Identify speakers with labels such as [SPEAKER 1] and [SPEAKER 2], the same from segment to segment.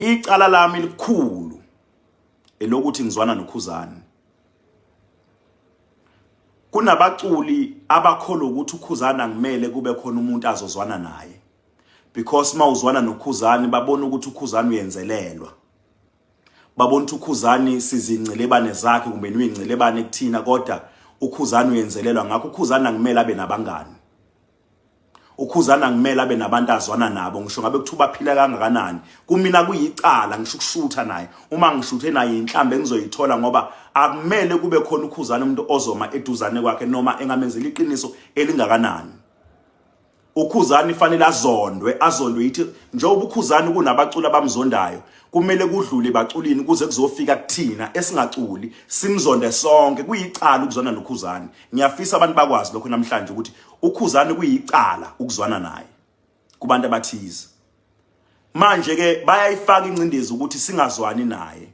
[SPEAKER 1] Icala lami elikhulu elokuthi ngizwana noKhuzani. Kunabaculi abakholwa ukuthi uKhuzani angimele kube khona umuntu azozwana naye. Because mawuzwana noKhuzani babona ukuthi uKhuzani uyenzelelwa. Babona ukuthi uKhuzani sizingcelebane zakhe kumbe nuyingcelebane kuthina kodwa uKhuzani uyenzelelwa ngakho uKhuzani angimele abe nabangani. Ukhuzana angimele abe nabantu azwana nabo ngisho ngabe kuthiwa baphila kangakanani. Kumina kuyicala ngisho ukushutha naye. Uma ngishuthe naye inhlambe engizoyithola ngoba akumele kube khona ukhuzana umuntu ozoma eduzane kwakhe noma engamenzela iqiniso elingakanani. Ukhuzani fanele azondwe, azondwe yithi njengoba ukhuzani kunabaculi abamzondayo kumele kudlule baculini kuze kuzofika kuthina esingaculi simzonde sonke. Kuyicala ukuzwana nokhuzani. Ngiyafisa abantu bakwazi lokho namhlanje ukuthi ukhuzani kuyicala ukuzwana naye kubantu abathize. Manje ke bayayifaka incindezi ukuthi singazwani naye.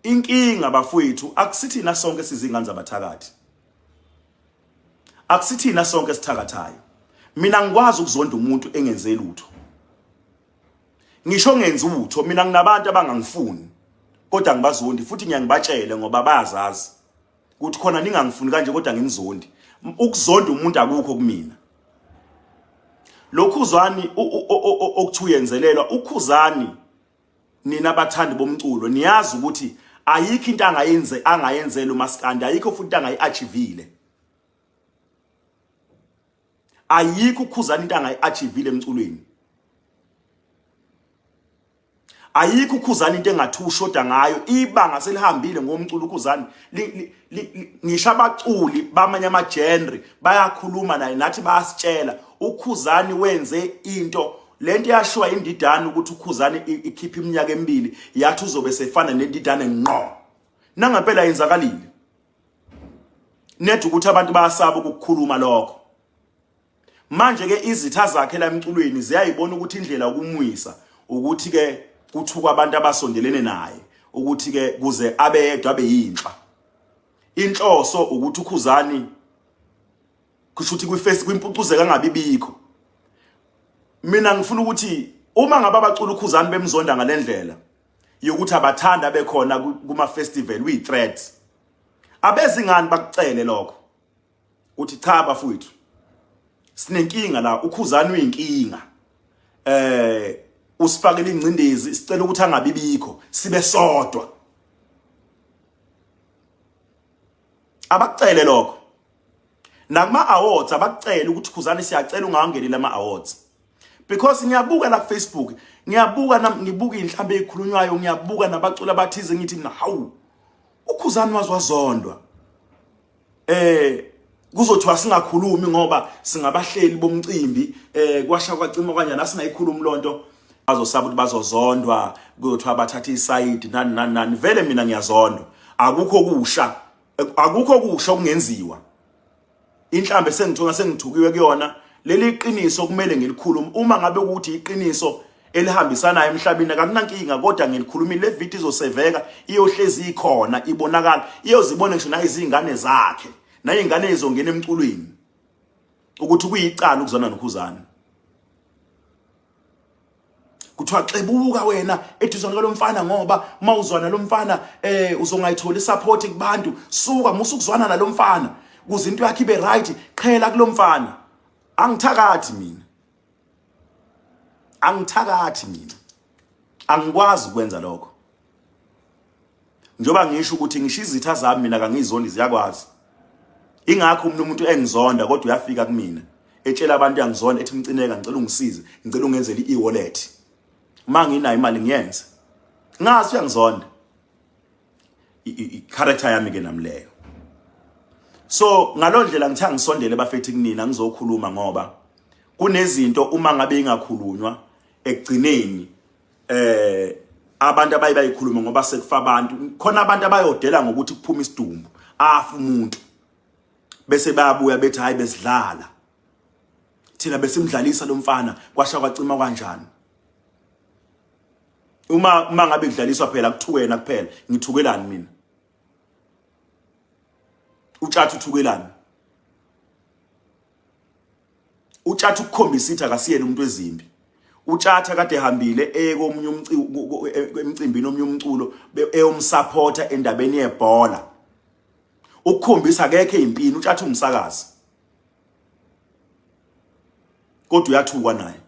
[SPEAKER 1] Inkinga bafowethu akusithina sonke sizingane zabathakathi. Akusithina sonke sithakathayo. Mina ngikwazi ukuzonda umuntu engenze lutho. Ngisho ngenza utho mina nginabantu abangangifuni kodwa ngibazondi futhi ngiyangibatshele ngoba bayazazi ukuthi khona ningangifuni kanje kodwa nginizondi. Ukuzonda umuntu akukho kumina. Lokhuzani okuthiwa uyenzelelwa ukhuzani nina abathandi bomculo niyazi ukuthi ayikho into angayenze angayenzela umaskandi, ayikho futhi into angayi-achievile. Ayikho ukhuzani into angayi-achievile emculweni. Ayikho ukhuzani into engathi ushoda ngayo, ibanga selihambile ngomculo ukhuzani. Ngisho abaculi bamanye ama-genre bayakhuluma naye nathi bayasitshela ukhuzani wenze into lento yashiwa indidane ukuthi ukhuzani ikhipha iminyaka emibili yathi uzobe sefana nendidane ngqo. Nangempela yenzakalile. Ned ukuthi abantu bayasaba ukukhuluma lokho. Manje ke izitha zakhe la emculweni ziyayibona ukuthi indlela ukumwisa ukuthi ke kuthuka abantu abasondelene naye ukuthi ke kuze abe yedwa abe yinhla. Inhloso ukuthi ukhuzani kusho ukuthi kwiface kwimpucuzeka angabibikho. Mina ngifuna ukuthi uma ngabe abacula ukhuzani bemzonda ngalendlela yokuthi abathanda bekhona kuma festival uyi threat. Abezingani bakucele lokho. Uthi cha bafowethu sinenkinga la, ukhuzani uyinkinga. Usifakele ingcindezi, sicela ukuthi angabibikho sibe sodwa. Abakucele lokho. Nakuma awards abakucele ukuthi khuzani siyacela ungangeneli ama awards. Because ngiyabuka la ku Facebook, ngiyabuka nami ngibuka inhlambe ezikhulunywayo, ngiyabuka nabaculi abathize ngithi mina hawu ukhuzani wazwazondwa. Kuzothiwa singakhulumi ngoba singabahleli bomcimbi, kwasha kwacima kanjani asingayikhulumi lonto. Bazosaba ukuthi bazozondwa, kuzothiwa bathatha isayidi nani nani nani. Vele mina ngiyazondwa. Akukho kusha, akukho kusha okungenziwa. Inhlambe sengithola sengithukiwe kuyona. Leli iqiniso kumele ngilikhulume. Uma ngabe ukuthi iqiniso elihambisanayo emhlabeni akunankinga, kodwa ngilikhulumile. Le video izoseveka, iyohlezi ikhona, ibonakala, iyozibona ngisho nayizingane zakhe nayingane ezongena emculweni ukuthi kuyicala ukuzwana nokhuzani. Kuthiwa xebuka wena eduzane kwalomfana ngoba mawuzwana lomfana uzongayithola isupport kubantu. Suka musu ukuzwana nalomfana kuze into yakhe ibe right, qhela kulomfana. Angithakathi mina, angithakathi mina, angikwazi ukwenza lokho. Njengoba ngisho ukuthi ngisho izitha zami mina kangizondi, ziyakwazi. Ingakho umuntu engizonda kodwa uyafika kumina etshela abantu uyangizonda, ethi Mcineka ngicela ungisize, ngicela ungenzele i-wallet. Uma nginayo imali ngiyenze. Ngazi uyangizonda. I-character yami ke nami leyo. So ngalondlela ngithe angisondele bafethi kunina ngizokhuluma ngoba kunezinto uma ngabe ingakhulunywa ekugcineni abantu abayi bayikhuluma ngoba sekufa abantu. Khona abantu abayodela ngokuthi kuphuma isidumbu afa umuntu bese bayabuya bethi hayi besidlala thina, besimdlalisa lo mfana kwasha kwacima kanjani. Uma ngabe kudlaliswa phela kuthuwena kuphela, ngithukelani mina? Utshatha uthukelani? Utshatha ukukhombisa ithi akasiyena umuntu wezimbi. Utshatha kade ehambile eye komunye emcimbini omunye umculo eyomsupporta endabeni yebhola. Ukukhombisa akekho ezimpini utshatha umsakazi. Kodwa uyathukwa naye.